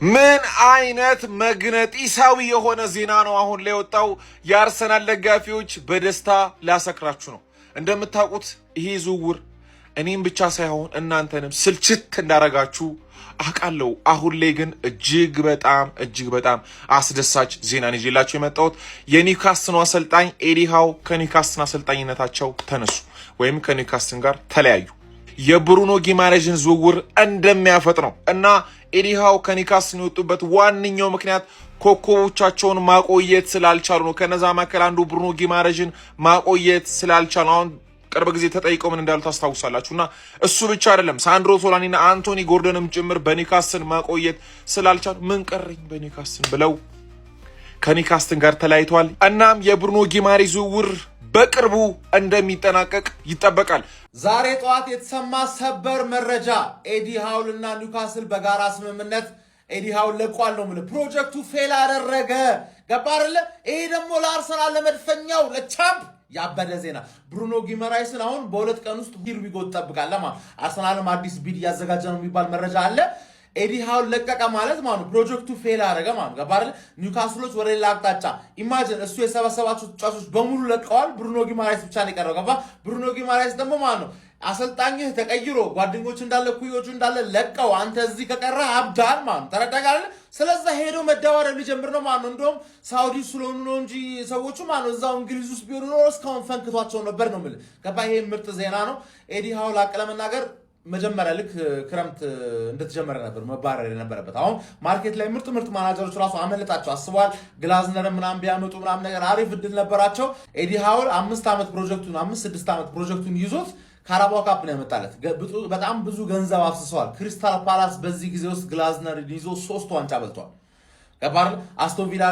ምን አይነት መግነጢሳዊ የሆነ ዜና ነው አሁን ላይ የወጣው? የአርሰናል ደጋፊዎች በደስታ ላሰክራችሁ ነው። እንደምታውቁት ይሄ ዝውውር እኔም ብቻ ሳይሆን እናንተንም ስልችት እንዳረጋችሁ አውቃለሁ። አሁን ላይ ግን እጅግ በጣም እጅግ በጣም አስደሳች ዜናን ይዤላችሁ የመጣሁት የኒውካስትኑ አሰልጣኝ ኤዲ ሃው ከኒውካስትን አሰልጣኝነታቸው ተነሱ ወይም ከኒውካስትን ጋር ተለያዩ። የብሩኖ ጊማሬዥን ዝውውር እንደሚያፈጥነው እና ኤዲ ሃው ከኒውካስትን የወጡበት ዋነኛው ምክንያት ኮከቦቻቸውን ማቆየት ስላልቻሉ ነው። ከነዛ መካከል አንዱ ብሩኖ ጊማሬዥን ማቆየት ስላልቻሉ፣ አሁን ቅርብ ጊዜ ተጠይቀው ምን እንዳሉ ታስታውሳላችሁ። እና እሱ ብቻ አይደለም፣ ሳንድሮ ቶናሊና አንቶኒ ጎርደንም ጭምር በኒውካስትን ማቆየት ስላልቻሉ ምን ቀረኝ በኒውካስትን ብለው ከኒውካስትን ጋር ተለያይተዋል። እናም የብሩኖ ጊማሬዥ ዝውውር በቅርቡ እንደሚጠናቀቅ ይጠበቃል። ዛሬ ጠዋት የተሰማ ሰበር መረጃ፣ ኤዲ ሃውል እና ኒውካስል በጋራ ስምምነት ኤዲ ሃውል ለቋል ነው የምልህ። ፕሮጀክቱ fail አደረገ። ገባ አይደለ? ይሄ ደግሞ ለአርሰናል፣ ለመድፈኛው፣ ለ champ ያበደ ዜና። ብሩኖ ጊመራይስን አሁን በ2 ቀን ውስጥ here we go ትጠብቃለህ ማለት። አርሰናልም አዲስ bid እያዘጋጀ ነው የሚባል መረጃ አለ። ኤዲ ሃውል ለቀቀ ማለት ነው ፕሮጀክቱ fail አደረገ ማለት ነው። ገባ አይደል? ኒውካስሎች ወደ ሌላ አቅጣጫ፣ imagine፣ እሱ የሰበሰባቸው ተጫዋቾች በሙሉ ለቀዋል። ብሩኖ ጊማራይስ ብቻ ነው የቀረው። ገባ? ብሩኖ ጊማራይስ ደግሞ ማለት ነው አሰልጣኝህ ተቀይሮ፣ ጓደኞች እንዳለ፣ ኩዮቹ እንዳለ ለቀው አንተ እዚህ ከቀረህ አብዳል ማለት ነው። ተረዳህ አይደል? ስለዛ ሄዶ መደባደብ ሊጀምር ነው ማለት ነው። እንደውም ሳውዲ ስለሆኑ ነው እንጂ ሰዎቹ ማለት ነው እዛው እንግሊዝ ውስጥ ቢሆኑ ኖሮ እስካሁን ፈንክቷቸው ነበር ነው የምልህ። ገባ? ይሄ ምርጥ ዜና ነው። ኤዲ ሃውል ሀቅ ለመናገር መጀመሪያ ልክ ክረምት እንደተጀመረ ነበር መባረር የነበረበት። አሁን market ላይ ምርጥ ምርጥ ማናጀሮች ራሱ አመለጣቸው አስበዋል። ግላዝነር ምናምን ቢያመጡ ምናምን ነገር አሪፍ እድል ነበራቸው። ኤዲ ሃውል 5 ዓመት ፕሮጀክቱን፣ 5-6 ዓመት ፕሮጀክቱን ይዞት ካራባው ካፕ ነው ያመጣለት። በጣም ብዙ ገንዘብ አፍስሰዋል። ክሪስታል ፓላስ በዚህ ጊዜ ውስጥ ግላዝነር ይዞ ሶስት ዋንጫ በልቷል። ገባ? አስቶን ቪላ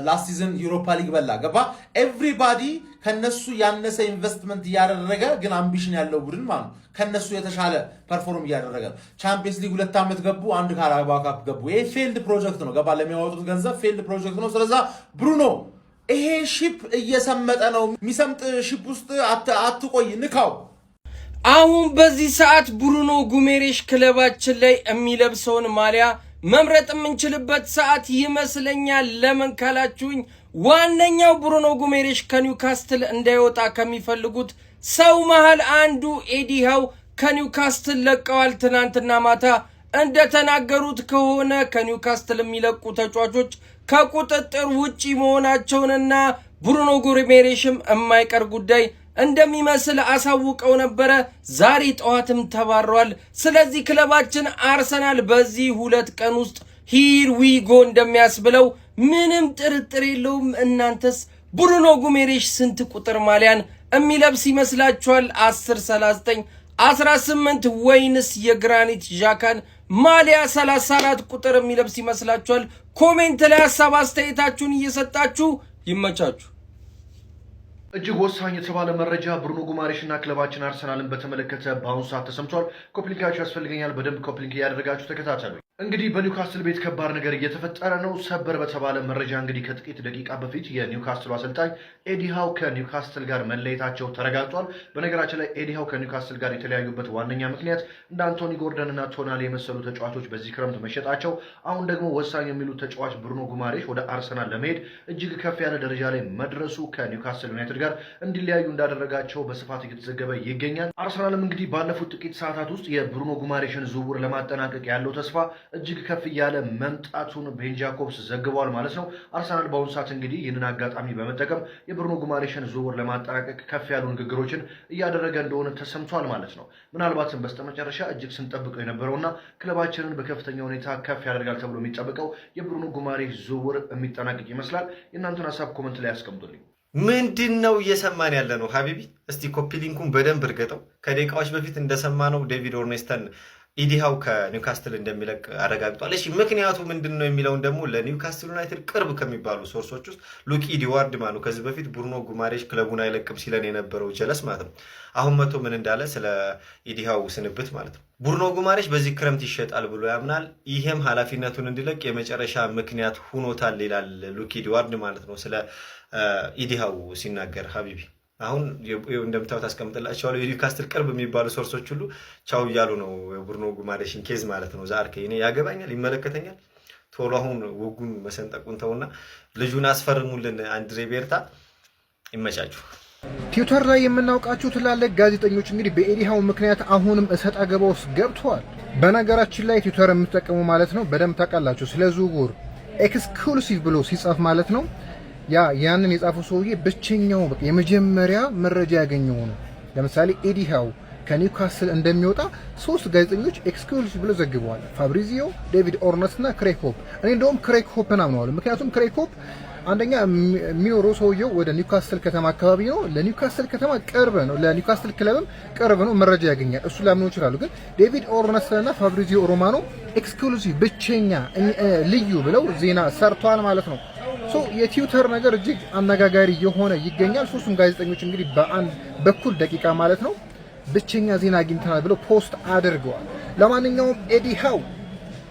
last season ዩሮፓ ሊግ በላ። ገባ? Everybody ከነሱ ያነሰ ኢንቨስትመንት እያደረገ ግን ambition ያለው ቡድን ማለት ነው ከነሱ የተሻለ perform እያደረገ ነው። ቻምፒየንስ ሊግ 2 ዓመት ገቡ፣ አንድ ካራባው ካፕ ገቡ። ይሄ failed project ነው። ገባ? ለሚያወጡት ገንዘብ failed project ነው። ስለዛ ብሩኖ ይሄ ship እየሰመጠ ነው። የሚሰምጥ ship ውስጥ አትቆይ፣ ንካው። አሁን በዚህ ሰዓት ብሩኖ ጉሜሬሽ ክለባችን ላይ የሚለብሰውን ማሊያ መምረጥ የምንችልበት ሰዓት ይመስለኛል። ለምን ካላችሁኝ ዋነኛው ብሩኖ ጉሜሬሽ ከኒውካስትል እንዳይወጣ ከሚፈልጉት ሰው መሃል አንዱ ኤዲ ሃው ከኒውካስትል ለቀዋል። ትናንትና ማታ እንደተናገሩት ከሆነ ከኒውካስትል የሚለቁ ተጫዋቾች ከቁጥጥር ውጪ መሆናቸውንና ብሩኖ ጉሜሬሽም የማይቀር ጉዳይ እንደሚመስል አሳውቀው ነበረ። ዛሬ ጠዋትም ተባረዋል። ስለዚህ ክለባችን አርሰናል በዚህ 2 ቀን ውስጥ here we go እንደሚያስብለው ምንም ጥርጥር የለውም። እናንተስ ብሩኖ ጉሜሬሽ ስንት ቁጥር ማሊያን የሚለብስ ይመስላችኋል? 10፣ 39፣ 18 ወይንስ የግራኒት ዣካን ማሊያ 34 ቁጥር የሚለብስ ይመስላችኋል? Comment ላይ ሀሳብ አስተያየታችሁን እየሰጣችሁ ይመቻችሁ። እጅግ ወሳኝ የተባለ መረጃ ብሩኖ ጉማሬሽ እና ክለባችን አርሰናልን በተመለከተ በአሁኑ ሰዓት ተሰምቷል። Copy link ኣችሁ ያስፈልገኛል። በደንብ copy link እያደረጋችሁ ተከታተሉ። እንግዲህ በኒውካስትል ቤት ከባድ ነገር እየተፈጠረ ነው። ሰበር በተባለ መረጃ እንግዲህ ከጥቂት ደቂቃ በፊት የኒውካስትሉ አሰልጣኝ ኤዲ ሃው ከኒውካስትል ጋር መለየታቸው ተረጋግጧል። በነገራችን ላይ ኤዲ ሃው ከኒውካስትል ጋር የተለያዩበት ዋነኛ ምክንያት እንደ አንቶኒ ጎርደን እና ቶናሊ የመሰሉ ተጫዋቾች በዚህ ክረምት መሸጣቸው፣ አሁን ደግሞ ወሳኝ የሚሉት ተጫዋች ብሩኖ ጉማሬሽ ወደ አርሰናል ለመሄድ እጅግ ከፍ ያለ ደረጃ ላይ መድረሱ ከኒውካስትል ዩናይትድ ጋር እንዲለያዩ እንዳደረጋቸው በስፋት እየተዘገበ ይገኛል። አርሰናልም እንግዲህ ባለፉት ጥቂት ሰዓታት ውስጥ የብሩኖ ጉማሬሽን ዝውውር ለማጠናቀቅ ያለው ተስፋ እጅግ ከፍ እያለ መምጣቱን ቤን ጃኮብስ ዘግቧል ማለት ነው። አርሰናል በአሁኑ ሰዓት እንግዲህ ይህንን አጋጣሚ በመጠቀም የብሩኖ ጉማሬሽን ዝውውር ለማጠናቀቅ ከፍ ያሉ ንግግሮችን እያደረገ እንደሆነ ተሰምቷል ማለት ነው። ምናልባትም በስተመጨረሻ እጅግ ስንጠብቀው የነበረውና ክለባችንን በከፍተኛ ሁኔታ ከፍ ያደርጋል ተብሎ የሚጠበቀው የብሩኖ ጉማሬሽ ዝውውር የሚጠናቀቅ ይመስላል። የእናንተን ሀሳብ comment ላይ ያስቀምጡልኝ። ምንድን ነው እየሰማን ያለ ነው? ሀቢቢ፣ እስቲ copy link ኡን በደንብ እርገጠው። ከደቂቃዎች በፊት እንደሰማነው ዴቪድ ኦርኔስተን ኢዲ ሃው ከኒውካስትል እንደሚለቅ አረጋግጧል። እሺ፣ ምክንያቱ ምንድን ነው የሚለውን ደግሞ ለኒውካስትል ዩናይትድ ቅርብ ከሚባሉ source ኦች ውስጥ ሉክ ኤድዋርድ ማነው ከዚህ በፊት ብሩኖ ጉማሬሽ ክለቡን አይለቅም ሲለን የነበረው ጀለስ ማለት ነው። አሁን መቶ ምን እንዳለ ስለ ኢዲ ሃው ስንብት ማለት ነው። ብሩኖ ጉማሬሽ በዚህ ክረምት ይሸጣል ብሎ ያምናል። ይሄም ኃላፊነቱን እንዲለቅ የመጨረሻ ምክንያት ሁኖታል ይላል ሉክ ኤድዋርድ ማለት ነው ስለ ኢዲ ሃው ሲናገር። ሀቢቢ፣ አሁን እንደምታዩት አስቀምጥላቸዋለሁ። የኒውካስትል ቅርብ የሚባሉ source ኦች ሁሉ ቻው እያሉ ነው የብሩኖ ጉማሬሽን case ማለት ነው። ዛርኬ እኔ ያገባኛል፣ ይመለከተኛል። ቶሎ አሁን ወጉን መሰንጠቁን ተውና ልጁን አስፈርሙልን። አንድሬ ቤርታ ይመቻችሁ። ትዊተር ላይ የምናውቃቸው ትላልቅ ጋዜጠኞች እንግዲህ በኤዲ ሃው ምክንያት አሁንም እሰጥ አገባ ውስጥ ገብተዋል። በነገራችን ላይ ትዊተር የምትጠቀሙ ማለት ነው በደንብ ታውቃላችሁ። ስለ ዝውውር exclusive ብሎ ሲጻፍ ማለት ነው ያንን የጻፈው ሰውዬ ብቸኛው የመጀመሪያ መረጃ ያገኘው ነው። ለምሳሌ ኤዲ ሃው ከኒውካስል እንደሚወጣ ሶስት ጋዜጠኞች exclusive ብሎ ዘግበዋል። ፋብሪዚዮ፣ ዴቪድ ኦርነስቲን እና ክሬግ ሆፕ። እኔ እንደውም ክሬግ ሆፕን አምነዋለሁ። ምክንያቱም ክሬግ ሆፕ አንደኛ የሚኖረው ሰውየው ወደ ኒውካስል ከተማ አካባቢ ነው። ለኒውካስል ከተማ ቅርብ ነው። ለኒውካስል ክለብም ቅርብ ነው። መረጃ ያገኛል። እሱ ላምነው ይችላሉ። ግን ዴቪድ ኦርነስቲን እና ፋብሪዚዮ ሮማኖ exclusive ብቸኛ ልዩ ብለው ዜና ሰርቷል ማለት ነው። So የትዊተር ነገር እጅግ አነጋጋሪ የሆነ ይገኛል። ሶስቱም ጋዜጠኞች እንግዲህ በአንድ በኩል ደቂቃ ማለት ነው ብቸኛ ዜና አግኝተናል ብለው post አድርገዋል። ለማንኛውም ኤዲ ሃው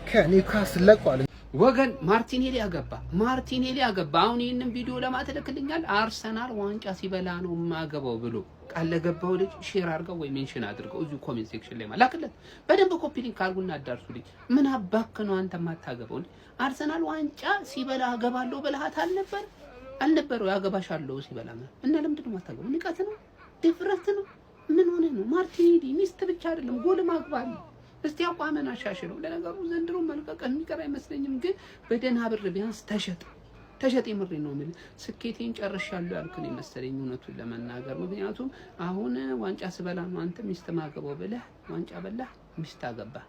ከኒውካስል ለቋል። ወገን ማርቲኔሊ አገባ፣ ማርቲኔሊ አገባ። አሁን ይህንን ቪዲዮ ለማትልክልኛል አርሰናል ዋንጫ ሲበላ ነው የማገባው ብሎ ቃል ለገባው ልጅ share አድርገው ወይ mention አድርገው እዚሁ comment section ላይ ላክለት። በደንብ copy link አድርጉና አዳርሱልኝ። ምን አባክ ነው አንተ የማታገባው? አርሰናል ዋንጫ ሲበላ አገባለሁ ብለሃት አልነበር አልነበረው? ያገባሻለሁ ሲበላ እና ለምንድን ነው የማታገባው? ንቀት ነው? ድፍረት ነው? ምን ሆነ ነው? ማርቲኔሊ ሚስት ብቻ አይደለም ጎል ማግባት እስቲ አቋምን አሻሽለው። ለነገሩ ዘንድሮ መልቀቅ የሚቀር አይመስለኝም፣ ግን በደህና ብር ቢያንስ ተሸጥ ተሸጥ። የምሬ ነው የምልህ። ስኬቴን ጨርሻለሁ ያልክ ነው የመሰለኝ እውነቱን ለመናገር ምክንያቱም አሁን ዋንጫ ስበላ ነው አንተ ሚስት ማገባው ብለህ ዋንጫ በላህ፣ ሚስት አገባህ።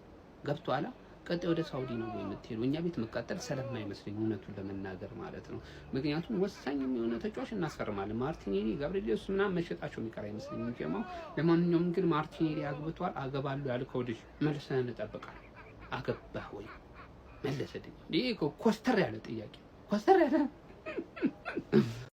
ገብቶሃል? ቀጣይ ወደ ሳውዲ ነው የምትሄዱ። እኛ ቤት መቃጠል ስለማይመስለኝ እውነቱን ለመናገር ማለት ነው። ምክንያቱም ወሳኝ የሆነ ተጫዋች እናስፈርማለን። ማርቲኔሊ፣ ጋብሪኤል ጄሱስ ምናምን መሸጣቸው የሚቀር አይመስለኝም ጀማው። ለማንኛውም ግን ማርቲኔሊ አግብቷል። አገባለሁ ያልከው ልጅ መልሰን እንጠብቃለን። አገባህ ወይ መለሰልኝ። ይሄ ኮስተር ያለ ጥያቄ ኮስተር ያለ።